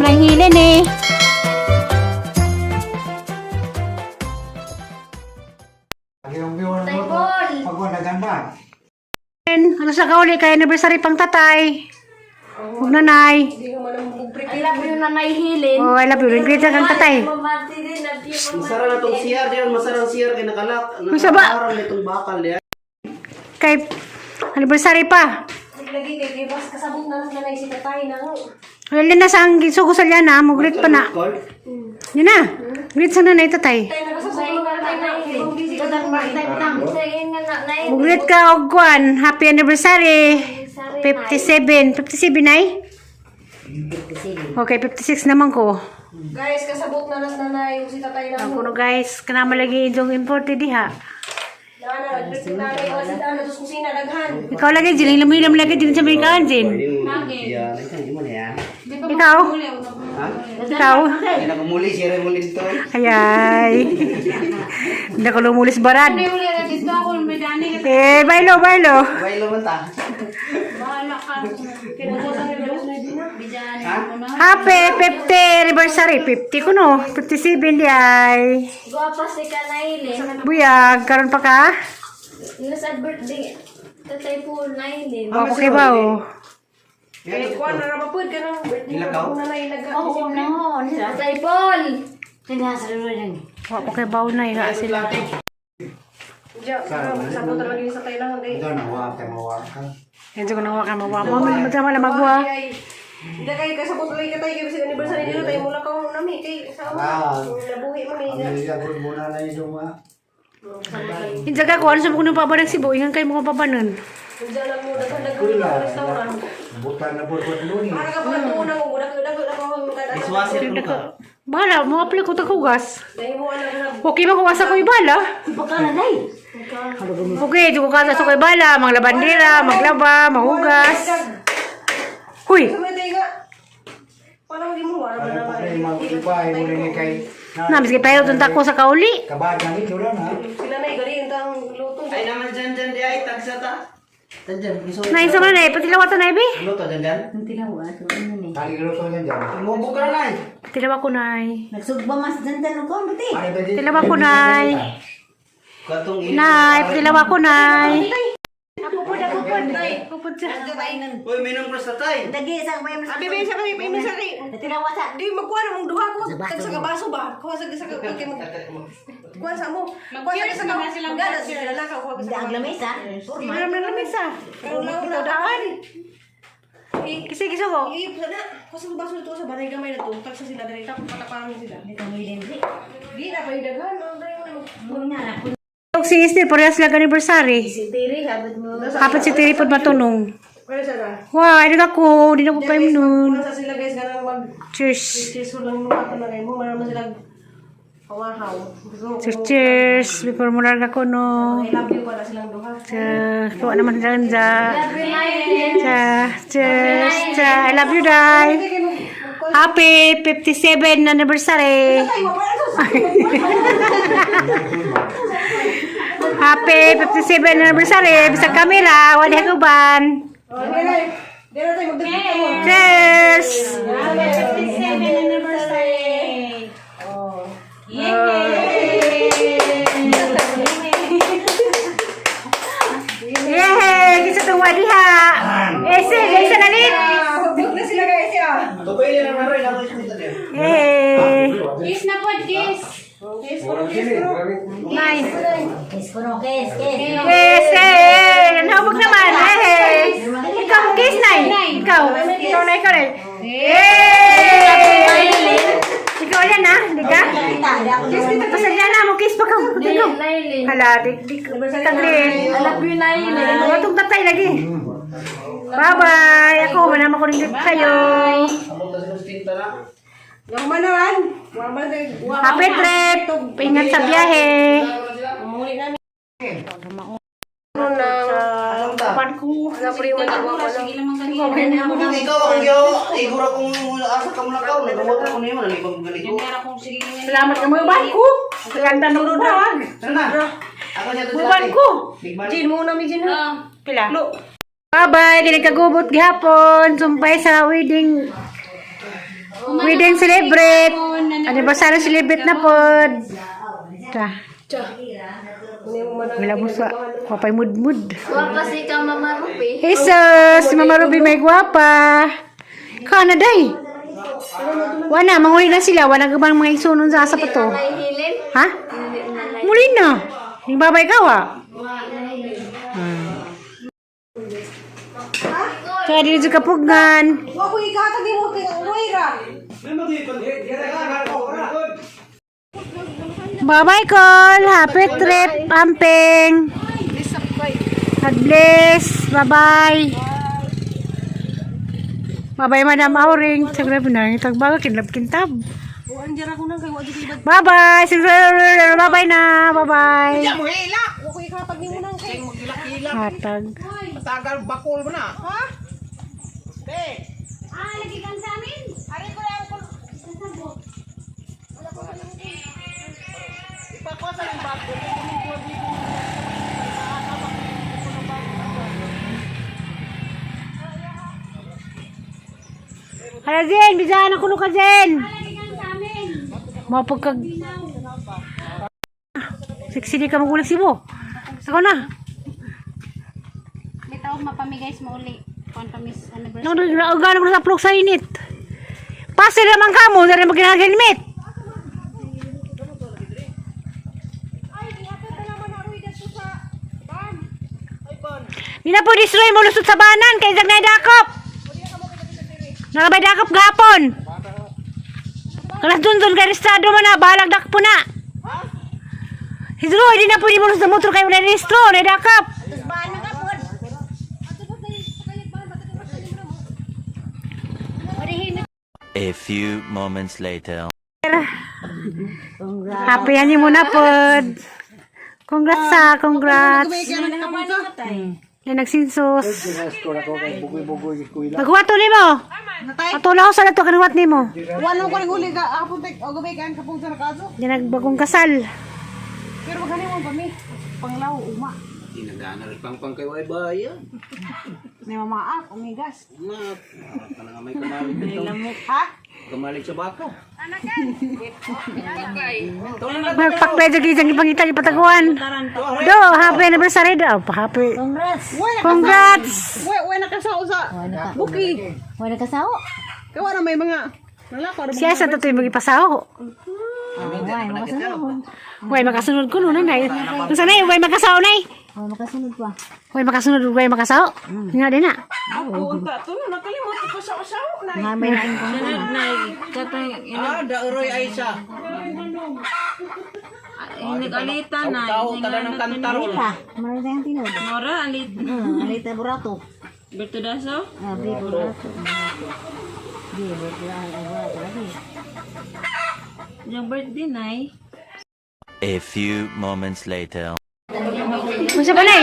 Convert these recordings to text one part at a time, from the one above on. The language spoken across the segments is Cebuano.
Nang hilin eh. Pag Ano sa kauli kay anniversary pang tatay. Huwag nanay. I love you na naihilin. Oh, I love you. Greet kang tatay. Mamati din, love you, mama. Masara na tong CR diyan, masara ang CR kay nakalak. Uy, saba. Nakaharang na itong bakal ya. Kay anniversary pa. Lagi kay kay bas kasabot na lang nanay si tatay na. Wala na sa ang gisugo sa liana, mo greet pa na. Call. Yun na. Greet sa nanay tatay. Tay nakasabot na lang tatay na. Busy ka na. Sige nga na naihilin. Mo greet ka og kwan. Happy anniversary. 57. 57 ay? Okay, 56 naman ko. Guys, kasabot na lang nanay si tatay na. Ako no guys, kanama lagi itong importe diha. Nana, nag nanay o si dana dos kusina daghan. Ikaw lagi, Jin. Ilam-ilam lagi din sa Amerikaan, Jin. Yan, ito mo na yan. Ikaw? Ha? Ikaw? Hindi na kumuli, siya rin muli dito. Ayay. Hindi ko lumulis barad. Eh, bailo, bailo. Baylo man ta. Ha? Happy 50 anniversary. 50 ko no. 57 di ay. Guwapa si ka naihilin. Buyag, karon pa ka? Nasa birthday, tatay po naihilin. Ako kay ba oh. Kay kuan na ra ba pud kanang birthday Ilakaw? na nanay nag Oo, no. Tatay Paul! Wa ko kay bawo na iha sila. Ja, kasabot na lagi sa tatay lang kay. Yan ko nang waka mawa. Mo man mo wala magwa. Ay, hindi kay kasabot lagi katay kay bisag anniversary nila tayo mula ka nami kay sa ama. Nabuhi man ni. Inja ka ko ano sa kuno pabarang sibo ingan kay mo pabanon. Diyan lang mo daghan daghan sa restaurant. Butan na butan nun eh. Para ka pa tuon ang udak udak udak ako magkada. Iswaser mo ka. Bahala mo apply ko tagugas. Dahil mo alam na Okay ba kung asa ko ibala? Okay, di ko kasa sa ko ibala, maglabandera, maglaba, mahugas. Huy, Sumete nga. Para maging mo wala ba Ano naman. pa rin mag-iba, eh, muna ni kay... na miski payo tong tako sa kauli. Kabagan ito lang ha. Sila na igaling tang luto. Ay naman dyan dyan di ay tagsa ta. Dyan dyan, gusto Na isa man na, patilawa ta na ibi. Luto dyan dyan. Kaliluto yan dyan. Mubog ka na nay. Tilawa ko nay. Nagsugba mas dandan ko, buti. Ano ba din? Tilawa ko nay. Katong ini. Nay, patilawa ko nay. Ako pod, ako pod siya. Uy, minum pres tatay. Dagi sa may mas. Abi sa kay imo sa kay. Natirawa sa. Di magkuha na mong duha ko tag sa kabaso ba. Kuha sa sa kay mag kuha sa mo. Kuha sa sa ka. Gana sila na ka kuha sa. Ang lamesa. Di ba naman lamesa? Pero Ito daan. Kasi giso ko. Iip na. Kuha sa baso dito sa banay gamay na to. Tag sa sila dali tapos pataparan sila. Di na kayo daghan. Ano tayo mo? Og si Isnir, parehas lang anniversary. Si Tiri, habit mo. Kapit si Tiri pod matunong. Wala sa na. Wow, ay ako, di na ko pa nun. Kuha sa sila guys ganang mag Cheers. cheers lang mo ato na kayo mo. Meron sila hawahaw. Gusto ko. Cheers, cheers. Before mo larga ko, no. I love you ko na silang duha. Cheers. Tuwa naman sila dyan. Love you, naihilin. Cheers. Cheers. I love you, Dai. Happy 57 anniversary. Happy 57 anniversary. Bisag kamera, wala haguban. Oh, di na. Di na tayo magdagdag mo. Cheers! 57 anniversary. Yay! Kisa itong wadiha. Ese, isa na rin. Huwag na sila guys ya. Tupay niya lang naroy, ako iskutan niya. Yay! Kiss na po, kiss! Kiss ko, kiss ko. Nine. Kiss ko no, kiss, kiss. Kiss! Eh! Nahubog naman. Eh! Ikaw, kiss na Ikaw. Ikaw na, ikaw na. Yay! Ikaw yan ha? Hindi ka? Basta yan na, mo kiss pa ka. Ikaw. Naihilin. Hala, di, di, tagrin. I love you, naihilin. Ano itong tatay lagi? Bye-bye! Ako, manama ko rin dito kayo. Amot na sa tinta na. Yung manawan. Wa man tayo. Happy trip! Ingat sa biyahe! Muli namin. Pan ko. Ikaw ang yo, igura kung asa ka muna ka, nagawa ko niyo, nalibang galiko. Salamat ka mga ko. Ganda ng bag. Tara na. Ako siya to Uban ko. Bigman. Jin muna mi Jin ha. Pila. Bye-bye. Dili kagubot gihapon. Sumpay sa wedding. Wedding celebrate. Anniversary celebrate na pod. Ta. Wala mo sa kwapay mudmud. Guwapa si ka, Mama Rupi. Jesus, si Mama Ruby may gwapa. Kana day. Wana, manguli na sila. Wala ka bang mga isunon sa asa pa to? May hilin. Ha? Muli na. Nagbabay ka wa? Kaya dito sa kapugan. Wa ko ikahatag nimo kay uy ra. Bye-bye, Col. Happy trip, Amping. God bless. Bye-bye. Bye-bye, Madam Auring. Sa grabe na, itagbaga, kinlab kintab. Bye-bye. Bye-bye na. Bye-bye. Wa ko ikahatag nimo nang kay Hatag. Tagal bakol mo na. Ah, lagi kang sa amin. Hala, Zen. Bisahan ako ka, Zen. Lagi kang sa amin. Mapagkag... Sexy di ka magulag sibo. Ako na. May tawag mapamigay mo uli. Kung pamis anniversary. Nang nag ko sa plok sa init. Pase naman ka mo, dali mo helmet. Ay, gihatag na naman na Roy dadto sa ban. Di na po destroy mo lusot sa banan kay jag dakop. Nakabay dakop gapon. Kalas dun dun kay restado man na balag dakpo na. Hidro, di na po di mo lusot sa motor kay wala restro, na dakop. A few moments later. Happy ani mo na pod. Congrats sa, congrats. Na nagsinsos. Score ako kay bugoy-bugoy eskwela. Naghuwato nimo. Atulaw sa lato kanuwat nimo. Wala ko ning huli ka hapon tek o gabay kan kapong sa nakaso. Di nagbagong kasal. Pero magani mo pa mi. Panglaw uma. Tinagana rin pang pang kay way bayan. May mamaak, umigas. Ma, kana nga may kamalig dito. Ha? Kamalig sa baka. Magpaklay jud isang ipangita ipataguan. Do, happy anniversary do. Oh, happy. Congrats. Congrats. Uy, uy nakasao sa buki. Wala kasao. Kaya wala may mga nalako Siya sa tatoy magipasaw. Wala makasunod. Way makasunod ko no nay. Unsa nay way makasaw nay? Wala makasunod pa. Way makasunod way makasaw. Nga din na. Nga may laing ko. Ah, dauroy ay sa. Nag-alita na. Tao tala ng kantarol. Pa, marami tayong tinod. Mora, alit. Alita burato. Bertudaso? Ah, bi burato. Bi burato. Lagi. Yung birthday, Nay. A few moments later. Unsa ba nay?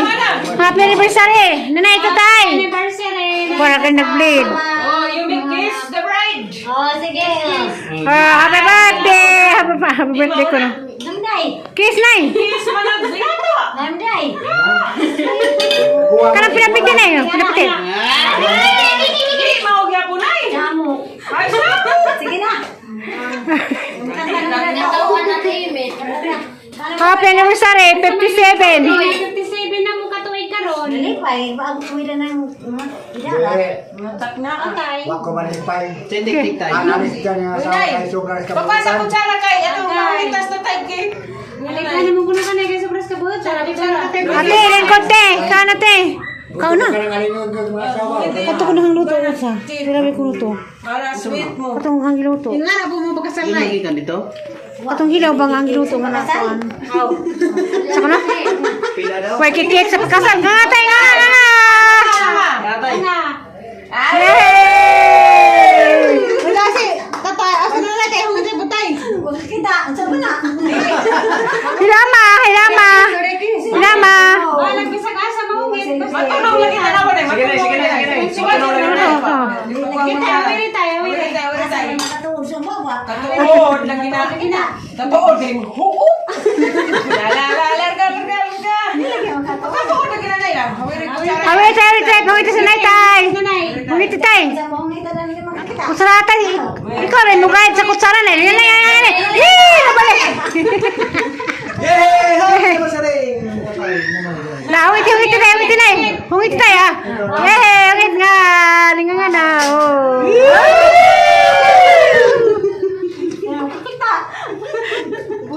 Happy anniversary. Nanay tatay. Anniversary! Wala ka nag-bleed. Oh, you may kiss the bride. Oh, sige. Ah, happy birthday. Happy, happy birthday ko no. Damday. Kiss nay. Kiss man ang zito. Damday. Kanang pinapiti nay. Pinapiti. Di mao gyapon ay. Damo. Ay sa. Sige na. Natawa na tayo, Happy anniversary 57. 57 na mo katuig karon. Dali pa, eh, bago kuwila ng idara. Okay. Wa ko manipay. Tindig tayo. Ang alis dyan yung asawa kay sugar ka. Pagpasa ko tsara kay atong mahitas na tay kay. Ano mo kuno ka na kay sobras ka buot. Sarap Ate, rin konti. Kana te. Kau na. Kanang alingog ng mga asawa. Kato ko nang luto sa. Pila may kuluto. Para sweet mo. Katong ang giluto. Nga na po mo pagkasal Yung magikan dito? Katong hilaw bang ang giluto nga nakuan. Sa ko na. Pila daw. Way kikik sa pagkasal. Nga tay nga nga nga. Tatay. Yay! Wala si tatay asa na lang kay hungit butay. Kita, ang sabi na. Hilama, hilama. Hilama. Ah, nagbisag asa mo ungit. Matulog lagi tanawa na. Sige na, sige na, sige na. Sige na, Oh, oh. Kita, wili tayo, wili. Makatuon sa bawa. Katuod lagi na. Katuod lagi mo. Huo. La la la larga larga larga. Katuod lagi na. Nay lang. Hawiri kutsara. Hawit, hawit, hawit, hawit sa nay tay. Hawit tay. Sa mo ngita na nila makakita. Kutsara tay. Ikaw rin mugayad sa kutsara na. Nay, nay, nay, nay. Yee, nabalik. Yay! Happy anniversary! La, hawit, hawit tay, hawit nay. Hawit tay ah. Eh, hawit nga. Linga nga na. Oh.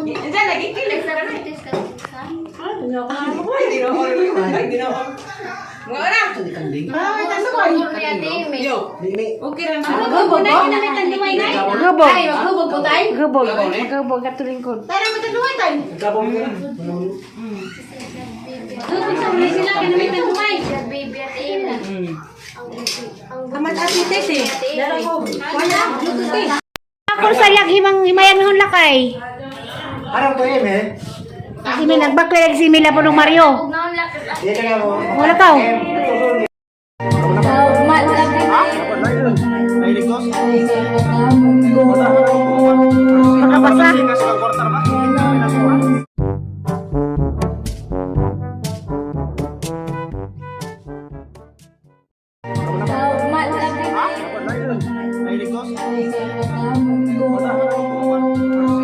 Diyan nagikilig sa kanay. Ay, di na ako. Ay, di na ako. Mga na. Yo! Okay ra. Maghubog na kinamit ang duway na. Gubog. Ay, maghubog po tayo. Gubog. Gubog katulingkod. Tara mo taduay tay. Maghubog sa uli sila kinamit ang duway. Amat ati tete. Dara ko. Wala. Luto te. Ako sa lag himang himayan hon lakay. Anong to eh? Si mi nagbaklay si Mila po nung Mario. Dito na mo. Wala ka. Makabasa.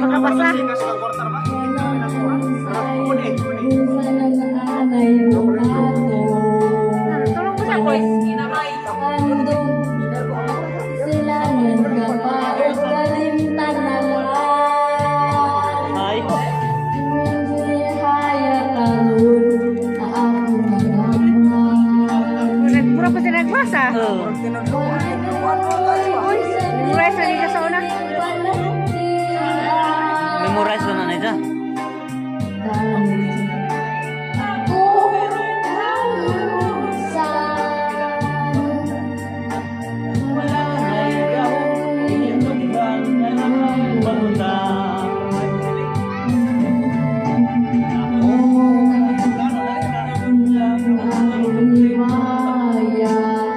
Makabasa. Tulong mo sa boys. Ay! Mura pa sila nagbasa. Mura sa liga sa una. Memorize ko na na ito.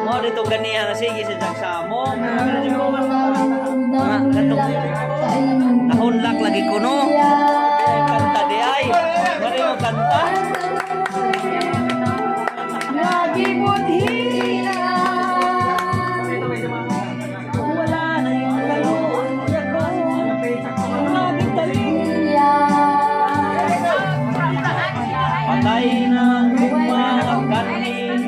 Mo dito ganiha nga sige sa jang samo. Mga katong nahunlak lagi kuno. Kanta di ay. Mari mo kanta. Wala na yung lalo. Patay na ang mga kanin.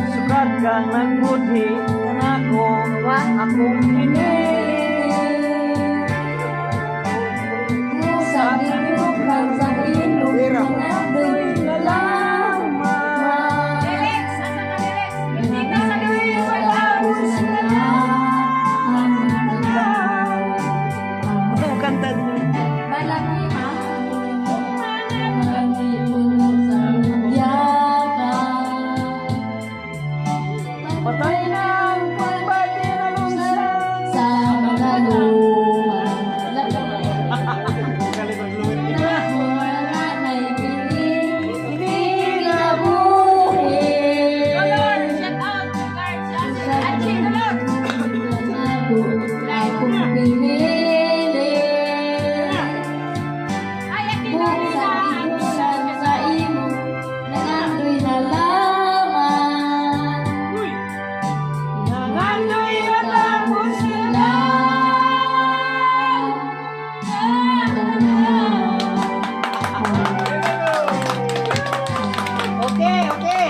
Sukat ka nagbudhi kanako akong pinili. Ito kanta din. Patay na ang pagpati na lunsa. Nangandoy matapos na. Okay, okay.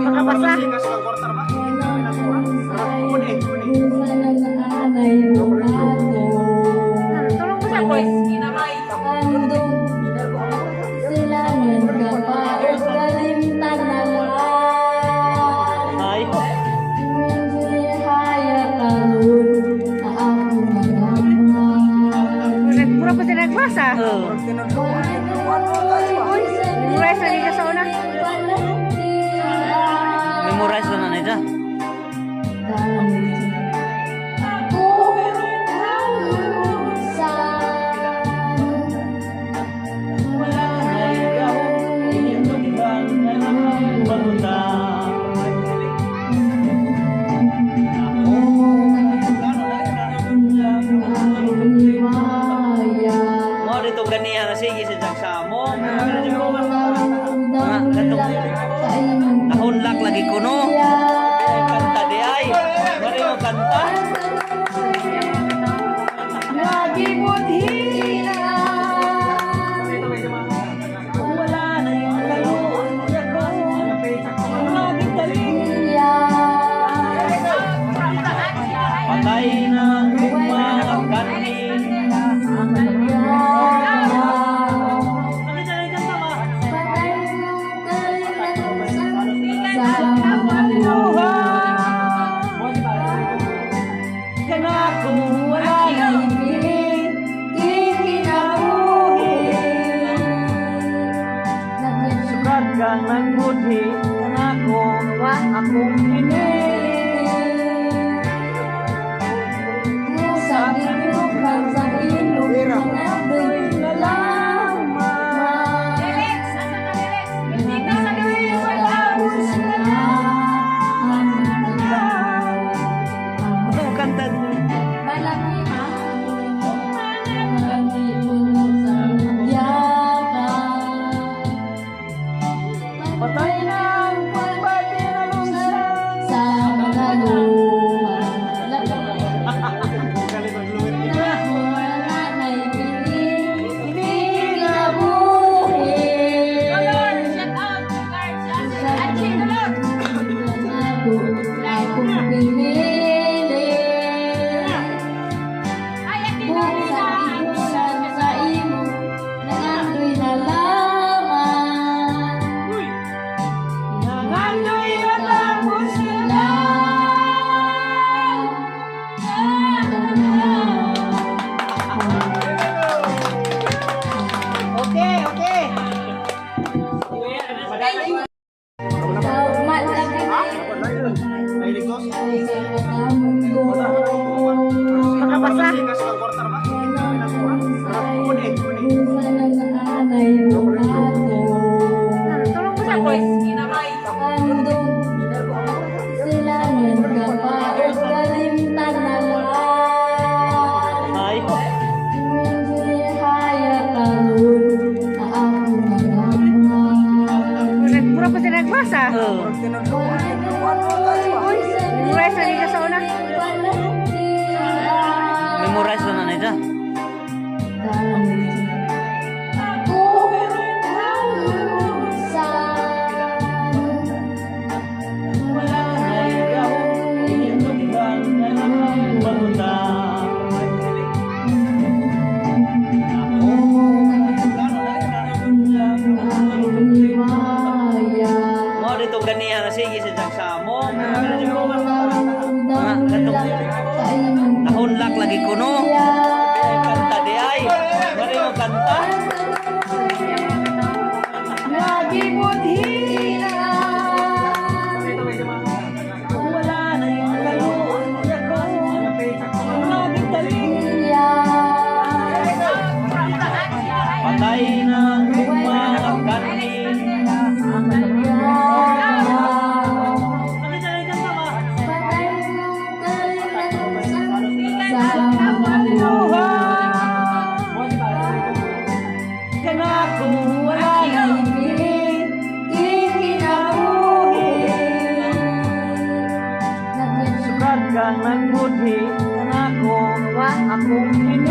Makabasa. Tulong mo sa boys. Ay. Mura pa sila nagbasa. Mura sa liga sa una. Memorize ko Kanako wala na'y bilin kinabuhi. Sukad kang nagbudhi kanako akong pinili. Sa ilog sa ilog nangandoy na lamang. Tapos na ang Ito kanta. Malaki ang sa yakan. Patay na ang pati na Sa mga luha. Wala na'y bilin, kinabuhi. Akong pinili. Kung sa igulan sa imo, nangandoy na lamang. Nangandoy na tapos na. Okay. Makabasa. Tulong mo sa boys. Silangan ka pa o kalimtan na lang. Ay. Haya talon na ako nalaman. Puro pa sila nagbasa. Oh. Memorize na nila sa una. Memorize na na ito. Wala na'y gahong inugban na baguta. Mo dito ganiha na sige sa jang samo. Mga katong nahunlak lagi kuno. Kanta di ay. Mari mo kanta. Wala na yung kaluon ako. Lagi taling. Patay na ang mga kani. Kanako wala na'y bilin kinabuhi. Sukad kang nagbudhi kanako akong pinili.